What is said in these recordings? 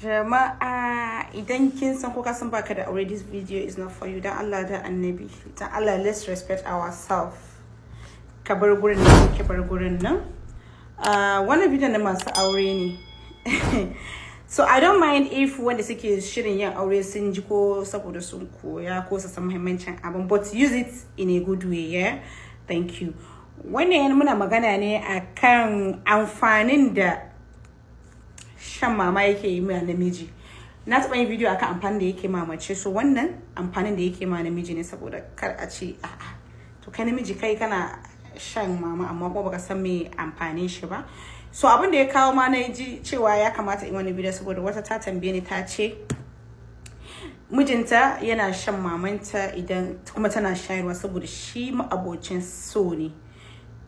Jama'a, idan kin san ko ka san baka da aure, this video is not for you. Dan Allah da Annabi, dan Allah, let's respect ourselves. Ka bar gurin nan, ki bar gurin nan. Wannan bidiyon na masu aure ne. So I don't mind if wanda suke shirin yin aure sun ji, ko saboda sun koya ko su san muhimmancin abin, but use it in a good way. Yeah, thank you. Wannan muna magana ne akan amfanin da shan mama yake yi ma namiji. Na taɓa yin video akan amfanin da yake ma mace, so wannan amfanin da yake ma namiji ne, saboda kar a ce, "A'a, to kai namiji, kai kana shan mama amma kuma baka san me amfanin shi ba." So abin da ya kawo ma na ji cewa ya kamata in wani video, saboda wata ta tambaye ni, ta ce mijinta yana shan mamanta idan kuma tana shayarwa, saboda shi ma'abocin so ne.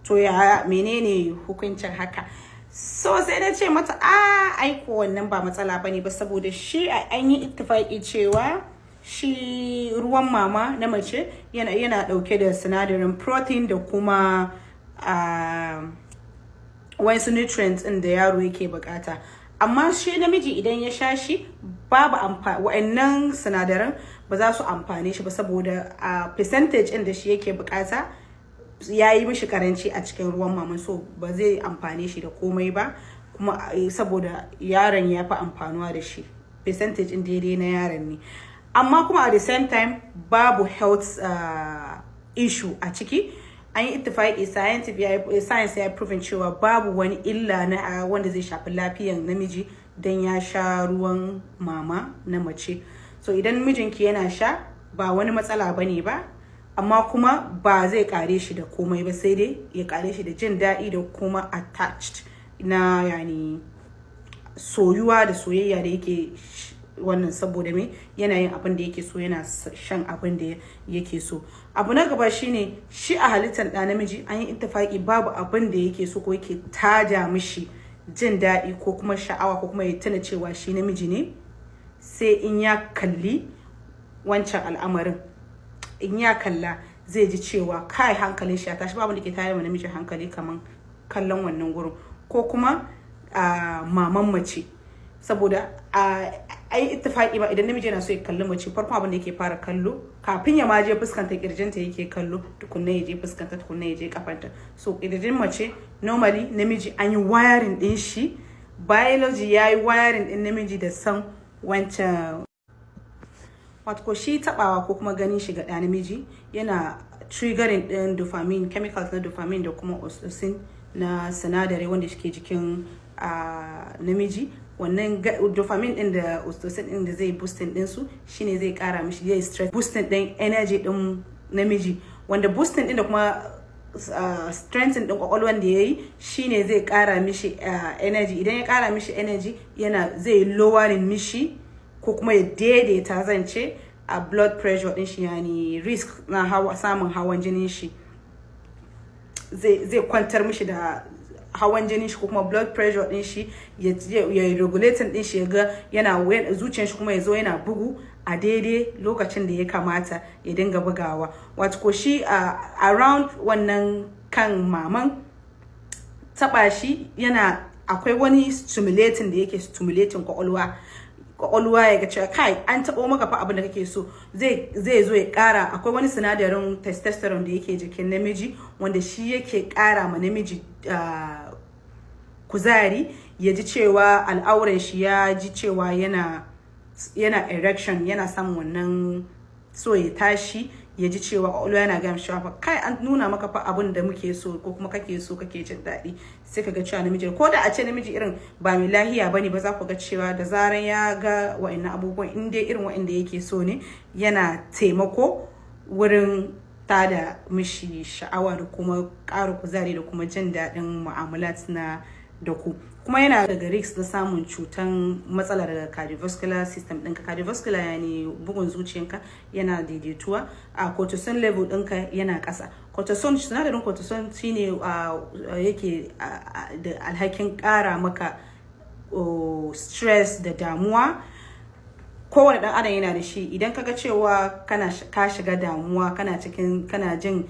To ya menene hukuncin haka? So sai na ce mata, a aiko wannan ba matsala bane ba, saboda shi an yi ittifaki cewa shi ruwan mama na mace yana dauke da sinadarin protein da kuma wasu nutrients din da yaro yake bukata. Amma shi namiji idan ya sha shi, babu wa'annan sinadaran ba za su amfane shi ba, saboda a percentage din da shi yake bukata ya yi mishi karanci a cikin ruwan maman, so ba zai amfane shi da komai ba. Kuma saboda yaron ya fi amfanuwa da shi, percentage din daidai na yaron ne. Amma kuma at the same time babu health issue a ciki. An yi ittifaki, science ya proven cewa babu wani illa na wanda zai shafi lafiyan namiji don ya sha ruwan mama na mace. So idan mijinki yana sha, ba wani matsala bane ba, amma kuma ba zai kare shi da komai ba, sai dai ya kare shi da jin daɗi da kuma attached na, yani soyuwa da soyayya da yake wannan, saboda me? Yana yin abin da yake so, yana shan abin da yake so. Abu na gaba shine, shi a halittar ɗa namiji, an yi ittifaki babu abin da yake so ko yake tada mishi jin daɗi ko kuma sha'awa ko kuma ya tuna cewa shi namiji ne, sai in ya kalli wancan al'amarin. In ya kalla, zai ji cewa kai, hankalin shi ya tashi. Babu da ke tayar ma namiji hankali kaman kallon wannan gurin ko kuma maman mace, saboda ai ittifaki ba, idan namiji yana so ya kalli mace, farkon abin da yake fara kallo kafin ya ma je fuskanta, kirjinta yake kallo, tukunna ya je fuskanta, tukunna ya je kafanta. So kirjin mace, normally namiji an yi wiring din shi, biology ya yi wiring din namiji da san wancan. Wato ko shi tabawa ko kuma ganin shi ga ɗa namiji yana triggering din dopamine chemicals na dopamine da kuma oxytocin, na sinadarai wanda suke jikin namiji. Wannan dopamine din da oxytocin din da zai boosting din su shine zai kara mishi, zai stress boosting din energy din namiji, wanda boosting din da kuma strengthening din kwakwalwan da yayi shine zai kara mishi energy. Idan ya kara mishi energy, yana zai lowering mishi ko kuma ya daidaita, zan ce, a blood pressure din shi, yani risk na samun hawan jinin shi, zai kwantar mishi da hawan jinin shi ko kuma blood pressure din shi, ya regulating din shi, ya ga yana zuciyar shi kuma ya zo yana bugu a daidai lokacin da ya kamata ya dinga bugawa. Wato ko shi around wannan kan maman, taba shi yana akwai wani stimulating da yake stimulating kwakwalwa. Kwakwalwa ya ga cewa kai, an taɓo maka fa abin da kake so. Zai zo ya ƙara, akwai wani sinadarin testosterone da yake jikin namiji wanda shi yake ƙara ma namiji kuzari, ya ji cewa al'auran shi, ya ji cewa yana erection, yana samun wannan so ya tashi, ya ji cewa ƙwaƙwalwa yana gaya cewa fa kai, an nuna maka fa abin da muke so ko kuma kake so, kake jin daɗi. Sai ka ga cewa namiji, ko da a ce namiji irin ba mai lahiya bane ba, za ku ga cewa da zaran ya ga wa'annan abubuwan, in dai irin wa'anda yake so ne, yana taimako wurin tada mishi sha'awa da kuma ƙara kuzari da kuma jin daɗin mu'amalat na da ku. Kuma yana daga risk na samun cutan matsala daga cardiovascular system ɗinka. Cardiovascular, yani bugun zuciyanka yana daidaituwa, a cortisol level ɗinka yana ƙasa. Cortisol, sinadarin cortisol shine yake da alhakin ƙara maka stress da damuwa. Kowane ɗan adam yana da shi. Idan kaga cewa kana ka shiga damuwa, kana cikin, kana jin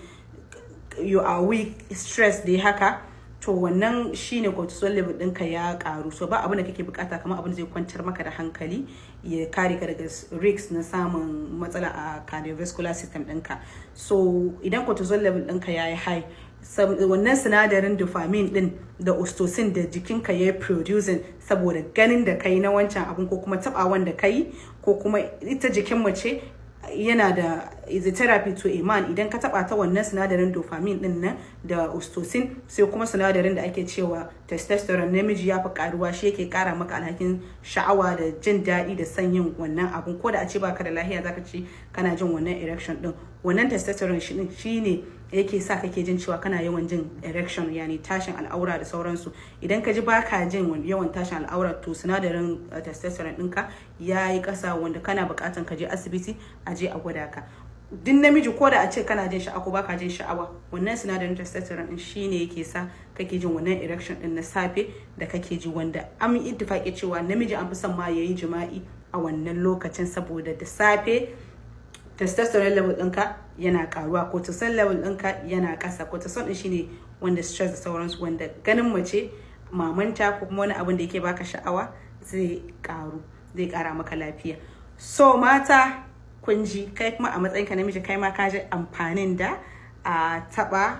you are weak, stress dai haka, to To wannan shine cortisol level ɗinka ya karu. So ba abin da kake bukata kamar abin da zai kwantar maka da hankali, ya kare ka daga risk na samun matsala a cardiovascular system ɗinka. So idan cortisol level ɗinka ya yi high, wannan sinadarin dopamine din da oxytocin da jikinka ya yi producing saboda ganin da kai na wancan abun, ko kuma tabawan da kai, ko kuma ita jikin mace yana da is a therapy to a man. Idan ka taba ta, wannan sinadarin dopamine din nan da oxytocin, sai kuma sinadarin da ake cewa testosterone, namiji ya fi karuwa. Shi yake kara maka alhakin sha'awa da jin daɗi da son yin wannan abun. Ko da a ce baka da lafiya, zaka ci kana jin wannan erection din. Wannan testosterone shi din shine yake sa kake jin cewa kana yawan jin erection, yani tashin al'aura da sauransu. Idan ka ji baka jin yawan tashin al'aura, to sinadarin testosterone ɗinka ya yi ƙasa, wanda kana buƙatan ka je asibiti a je a gwada ka. Duk namiji, ko da a ce kana jin sha'awa ko baka jin sha'awa, wannan sinadarin testosterone din shine yake sa kake jin wannan erection din na safe da kake ji, wanda an yi ittifaki cewa namiji an fi son ma yayi jima'i a wannan lokacin, saboda da safe testosterone level ɗinka yana karuwa, cortisol level ɗinka yana ƙasa. Cortisol ɗin shine wanda stress da sauransu, wanda ganin mace, mamanta, ko kuma wani abin da yake baka sha'awa zai karu, zai kara maka lafiya. So mata, kun ji. Kai kuma a matsayinka namiji, kai ma ka ji amfanin da a taba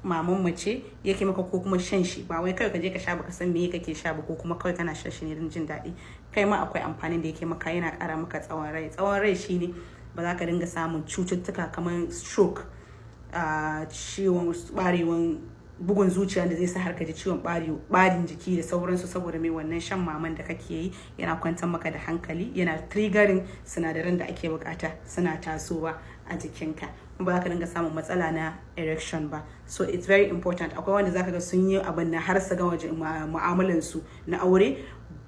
maman mace yake maka, ko kuma shan shi. Ba wai kawai ka je ka sha baka san me kake sha ba, ko kuma kawai kana shan shi ne don jin daɗi. Kai ma akwai amfanin da yake maka. Yana ƙara maka tsawon rai. Tsawon rai shine ba za ka dinga samun cututtuka kamar stroke, ciwon barewan bugun zuciya da zai sa har ka ji ciwon barin jiki da sauransu. Saboda mai? Wannan shan maman da kake yi yana kwantar maka da hankali, yana triggering sinadaran da ake bukata suna tasowa a jikinka, ba za ka dinga samun matsala na erection ba. So it's very important. Akwai wanda zaka ga sun yi abin na har su ga waje mu'amalan su na aure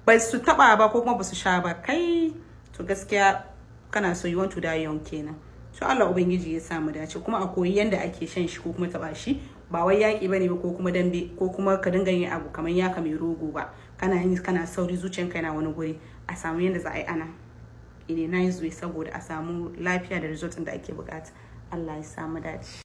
ba su taba ba, ko kuma ba su sha ba. Kai, to gaskiya kana so you want to die young kenan. To Allah Ubangiji ya samu dace. Kuma a koyi yanda ake shan shi ko kuma taba shi. Ba wai yaƙi bane ba, ko kuma dambe, ko kuma ka dinga yin abu kamar yaka mai rogo ba, kana yin kana sauri, zuciyanka yana wani guri. A samu yanda za a yi ana in a nice way, saboda a samu lafiya da result da ake bukata. Allah ya samu dace.